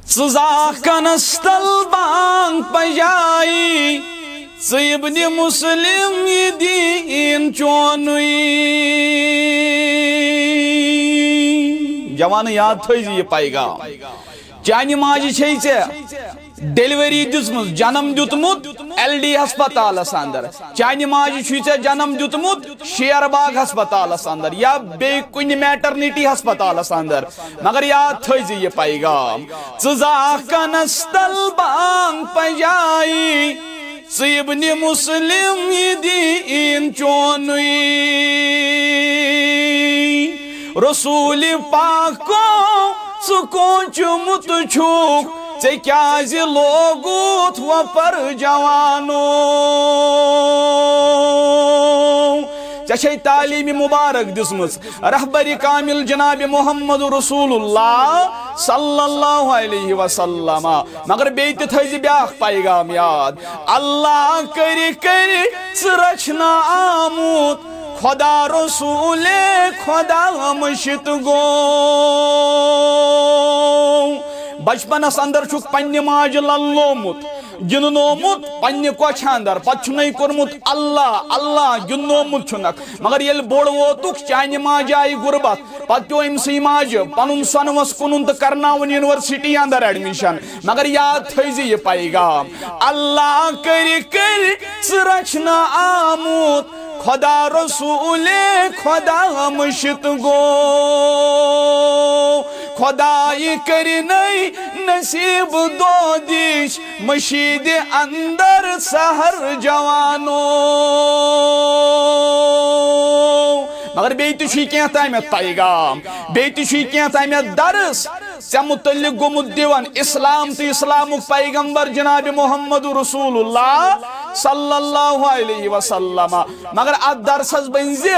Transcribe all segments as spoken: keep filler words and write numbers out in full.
ژٕ زاکھ کنس تل بانگ پجائی، ژٕ ابن مسلم یہِ دین چونُے۔ جوانو، یاد تھٲوزِ یہِ پیغام۔ چانہِ ماجہِ چھے ژےٚ ڈیلیوری دِژمٕژ، جنم دیُتمُت ایل ڈی ہسپتالس اندر۔ چانہِ ماجہِ چھُے ژےٚ جنم دیُتمُت شیر باغ ہسپتالس اندر یا بیٚیہِ کُنہِ میٹرنیٹی ہسپتالس اندر۔ مگر یاد تھٲوزِ یہِ پیغام، ژٕ زاکھ کنس تل بانگ پجائی، ژٕ ابن مسلم یہِ دین چونُے۔ رسول پاکو ژٕ کوچمُت چھُکھ، ژےٚ کیازِ لوگُتھ وۄپر جوانو؟ ژےٚ چھے تعلیٖم مبارک دِژمٕژ رہبر کامل جناب محمد رسول اللہ صلی اللہ علیہ وسلم۔ مگر بیٚیہِ تہِ تھٲوزِ بیٛاکھ پیغام یاد، اللہ کرِ کرِ ژٕ رچھنہٕ آمُت، خدا رسول خدا مشت گوٚو۔ بچپنس اندر چھُکھ پننہِ ماجہِ للومُت، گِنٛدنومُت پننہِ کۄچھِ اندر، پتہٕ چھُنَے کوٚرمُت اللہ اللہ، گِنٛدنومُت چھُنکھ۔ مگر ییٚلہِ بوٚڑ ووتُکھ، چانہِ ماجہِ آیہِ غربت، پتہٕ پیوٚو أمۍ سٕے ماجہِ پنُن سۄنہٕ وَس کٕنُن تہٕ کرناوُن یونیورسٹی اندر ایڈمیشن۔ مگر یاد تھٲوزِ یہِ پیغام، اللہ کرِ کرِ ژٕ رچھنہٕ آمُت، خدا رسول خدا مشت گوٚو۔ خدای کرِ نَے نصیب دودِش مشیٖدِ اندر سحر جوانو۔ مگر بیٚیہِ تہِ چھُے کینٛہہ تامَتھ پیغام، بیٚیہِ تہِ چھُے کینٛہہ تامَتھ درس۔ ژےٚ متعلق گوٚمُت دِوان اسلام تہٕ اسلامُک پیغمبر جناب محمد رسول اللہ صلی اللہ علیہ وسلم۔ مگر اتھ درسس بٔنۍ زِ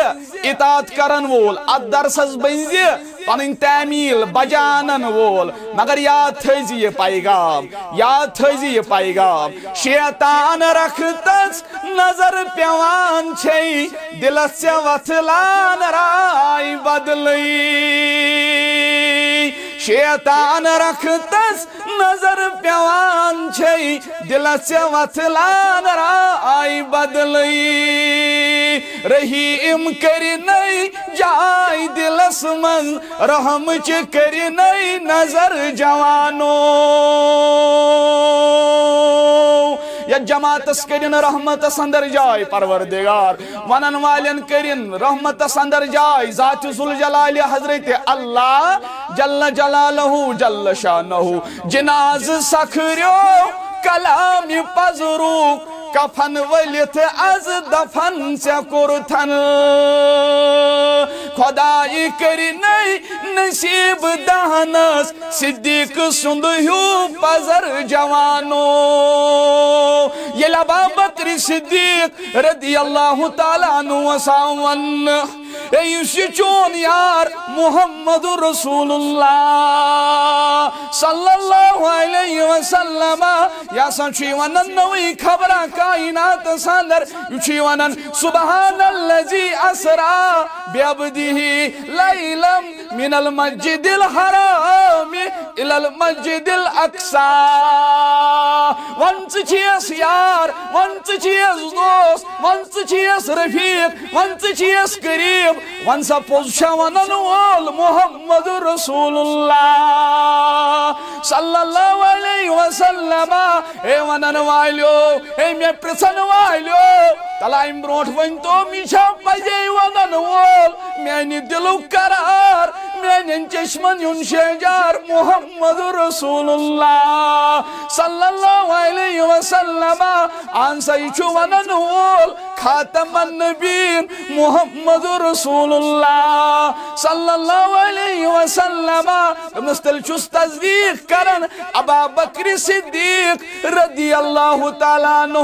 اطاعت کرن وول، اتھ درسس بٔنۍ زِ پنٕنۍ تعمیل بجانن وول۔ مگر یاد تھٲوزِ یہِ پیغام، یاد تھٲوزِ یہِ پیغام، شیطان رکھتس نظر پیوان چھے، دلس ژےٚ وۄتھلان راے بدلٕے۔ شیطان رکھتس نظر پیوان چھے، دلس ژےٚ وۄتھلان راے بدلٕے۔ رحیم کرِ نَے جاے دلس منٛز، رحمچ کرِ نَے نظر جوانو۔ یتھ جماعتس کٔرِن رحمتس اندر جاے پروردگار، ونن والٮ۪ن کٔرِن رحمتس اندر جاے ذات ذوالجلال حضرت اللہ جل جلالہ جل شانہ۔ جناز سکھریو کلام پزرُک، کفن ؤلِتھ از دفن ژےٚ کوٚرتھن۔ خدای کرِ نَے نصیب دہنس صدیق سُنٛد ہیوٗ پزر جوانو۔ ییٚلہِ ابا بکر صدیق رضی اللہ تعالیٰ عنہ وسان وننہٕ، اے یُس یہِ چون یار محمد رسول اللہ صلی اللہ علیہ وسلم، یہِ ہسا چھُ یہِ ونان نٔوٕے خبرا کائناتس اندر، یہِ چھُ یہِ ونان سبحان الذی اسرا بعبده لیلا من المسجد الحرام الى المسجد الاقصی۔ ون ژٕ چھیس یار، ون ژٕ چھیس دوست، ون ژٕ چھیس رفیق، ون ژٕ چھیس قریب، ون سا پوٚز چھا ونن وول محمد رسول اللہ صلی اللہ علیہ وسلم۔ اے ونن والیو، اے مےٚ پرژھن والیو، تلہ امہِ برونٹھ ؤنۍ تو، مےٚ چھا پزے ونن وول؟ میانہِ دلُک قرار، میانٮ۪ن چشمن ہُنٛد شہجار محمد رسول اللہ صلی اللہ علیہ وسلم۔ اہن سا، یہِ چھُ ونن وول خاتم النبیین محمد رسول اللہ صلی اللہ علیہ وسلم۔ دوٚپمس، تیٚلہِ چھُس تصدیق کران ابا بکر صدیق رضی اللہ تعالیٰ عنہ۔